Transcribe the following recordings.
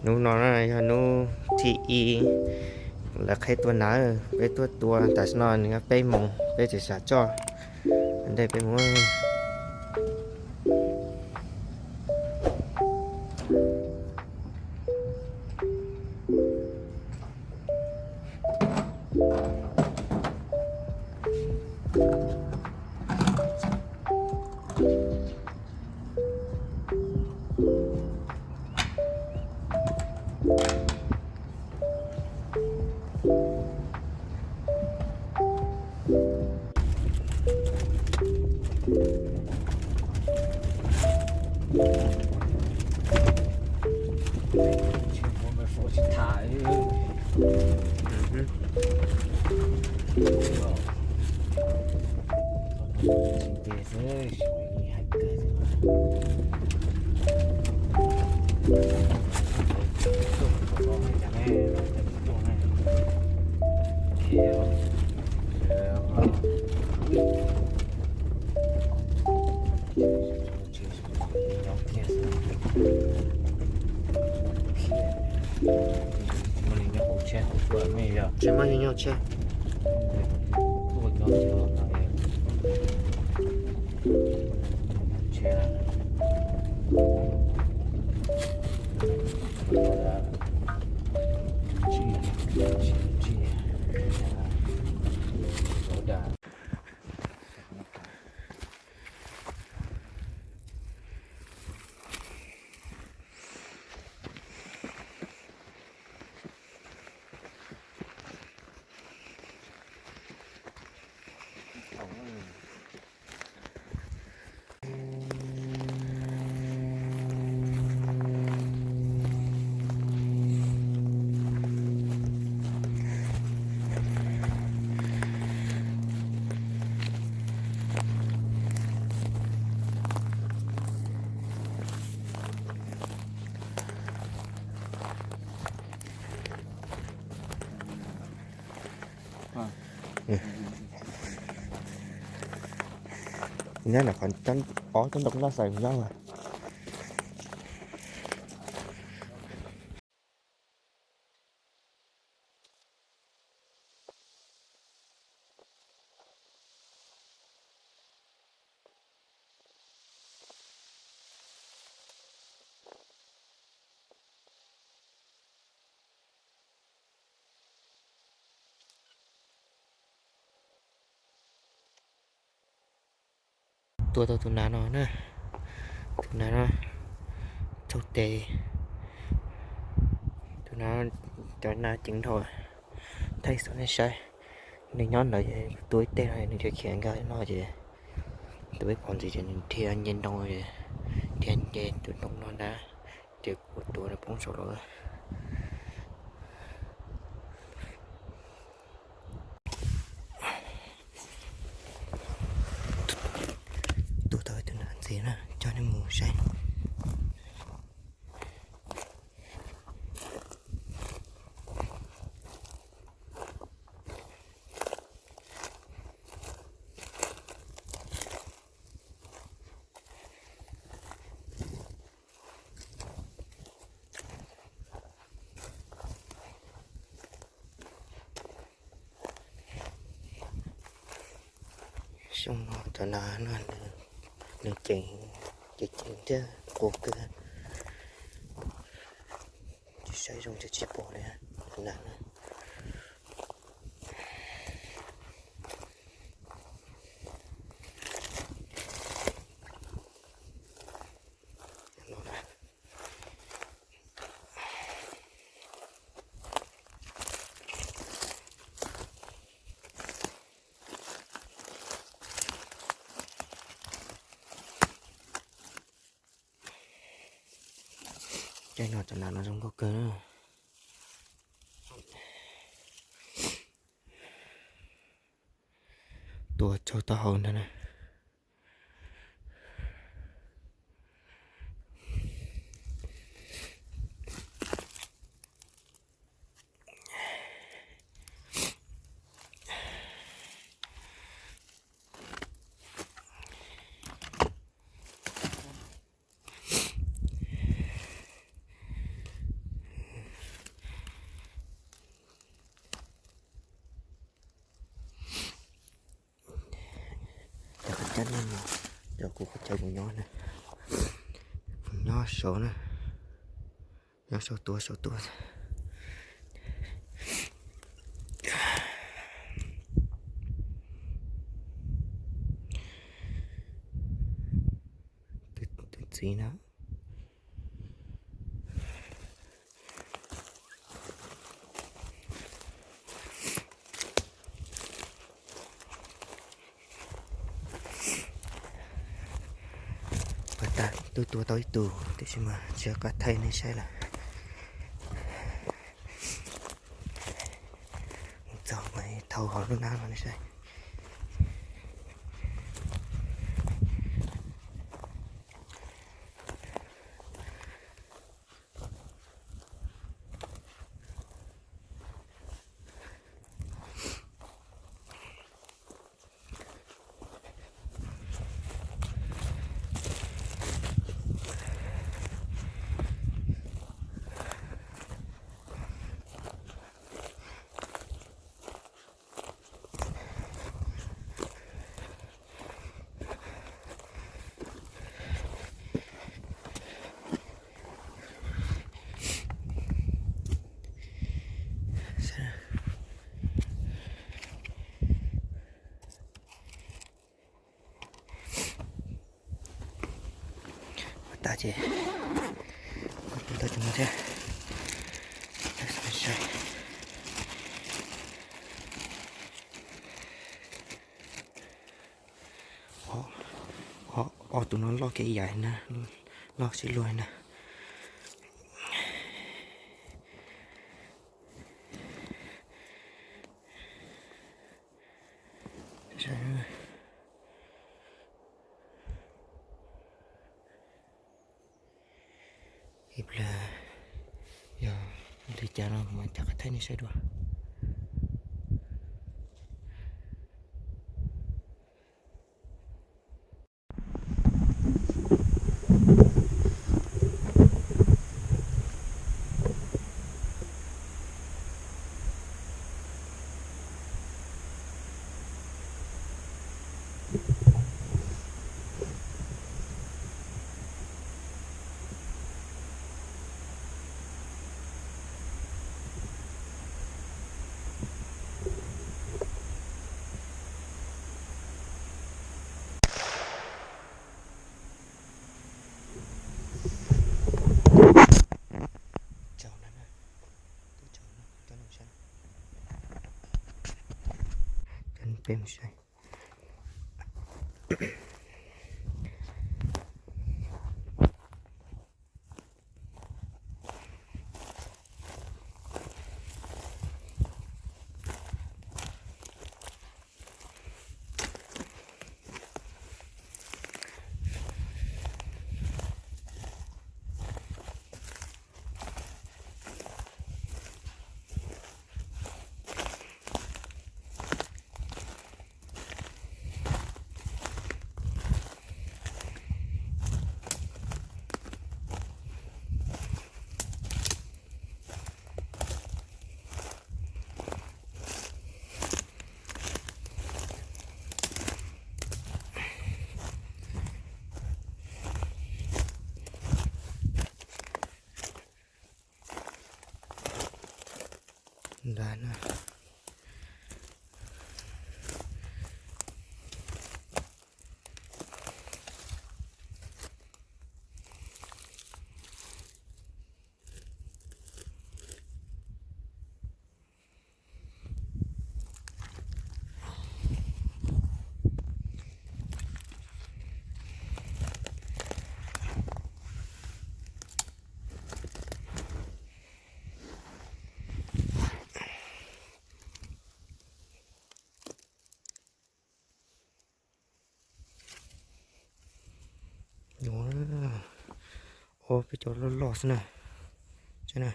Hnub no yog hnub thib ib lawv qheb tua nas, peb tuaj tua tam sim no nws peb moos, peb tseem sam coj ntej peb mus. Tsis muaj nyob hauv tsheb, tsis muaj nyob hauv tsheb. Nyob no qhov ob tug ntoo loj xaws nyob mas. Tua tau tus nas no na, tus nas no tsaug tes, tus nas cov nas ceev dhau, thaij xov nej saib. Nws nyob ntawd ces tua ib teg no nws dhia khiav nkag no ces tus peb pom ntxiv ces nws dhia nce ntoo, dhia nce tus ntoo no na, ces kuv tua nws poob saud lawm. Tua tau tus nas ntxiv na, coj nej mus saib. Xyoo no cov nas no nws ceev, ceev ceev thiab quas kawg. Tsis saib zoo ces tsis pom li nas no. Caij no cov nas no zoo nkauj kawg. Tua tsaug taub hau ntag na. Nyob na, nyob saud na, nyob saud tua saud tua. Tus txiv na. Pas tas twb tua tau ib tug tiam sis mas tsis nco qab thaij nej saib lawm. Txog mas thau hauv lub hnab no nej saib. Ua tas ces ua tau cov no thiab. Ob tug no loj kev yam na, loj sib luag na. Ib pliag yog li cas no mas rov qab thaij nej saib dua. Tsaug na, tub tsaug na, cov no saib, cov peb mus saib. Ntag na. Ob peb cov loj loj xwb na. Saib na,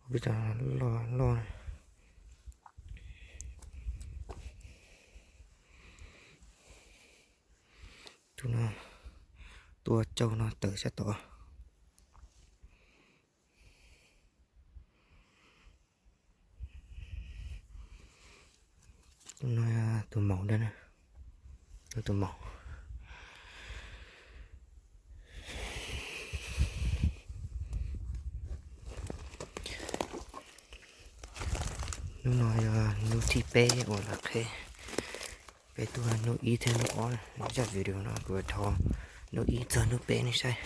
ob peb cov loj loj. Tus no tua tsaug no tawm sab tod. Tus no tus maum ntag na, tus maum. Hnub no yog hnub thib peb uas lawv qheb. Peb tuaj hnub ib thiab hnub ob na, zaj video no kuv dhau hnub ib txog hnub peb nej saib.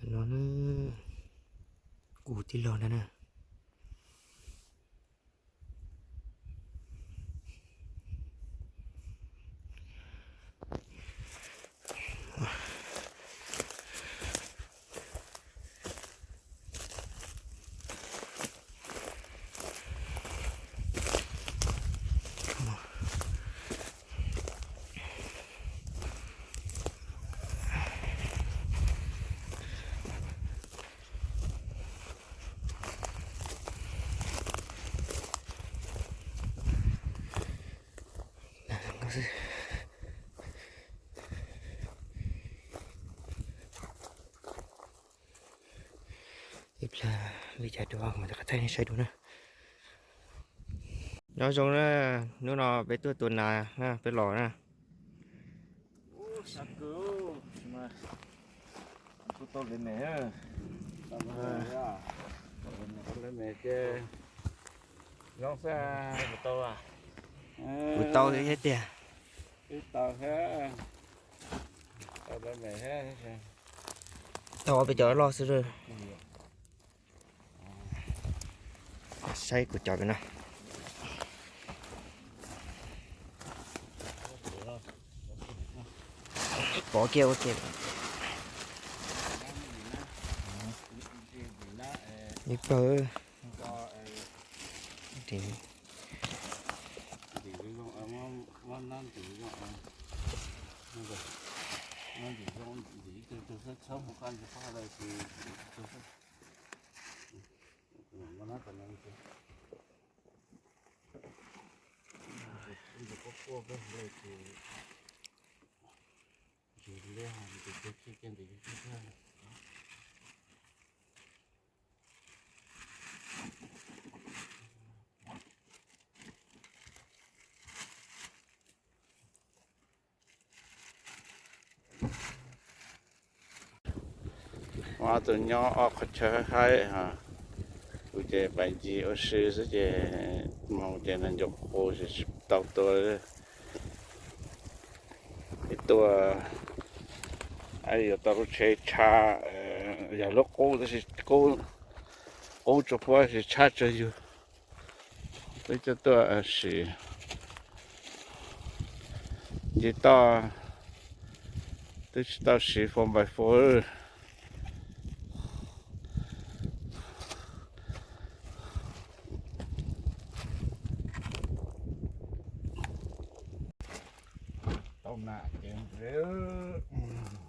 No na, kuv tij laug ntag na. Ib pliag li cas dua kuv mam rov qab thaij nej saib dua na. Nyob zoo na, hnub no peb tuaj tua nas na, peb los na. Zoo xwb. Kuv tau thiab tiag. Tau peb cov loj xwb. Saib kuv cov pem no. Pov kiag ua ke. Ib pawg. Ob tug nyob ob qhov chaw haib, kuv ces pais ncig ua si xwb ces moog ces neeg ncu qus ces tsis tau tua. Ib tuaj yuav tau lub tsheb tshab, yog lub qub tab sis qub tsuas puab tsis tshab tsawg yug. Peb coj tuaj siv ncig toj, twb tsis tau siv four by four. Tau na ces nplev.